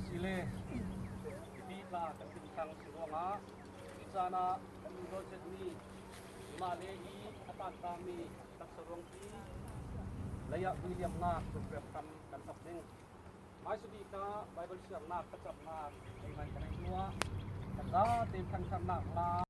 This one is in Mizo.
Sile mipi tla kan tingtang si ruangah hi caan ah kan i rualcetmi mah le hi a tantami taksa ruangpi lei ah vuiliamnak program hram kan thawk ding. Hmaisabik ah Baibal siangnak thlacamnak ei ngai kan ei hnu ah kan zatein thangthatnak hla.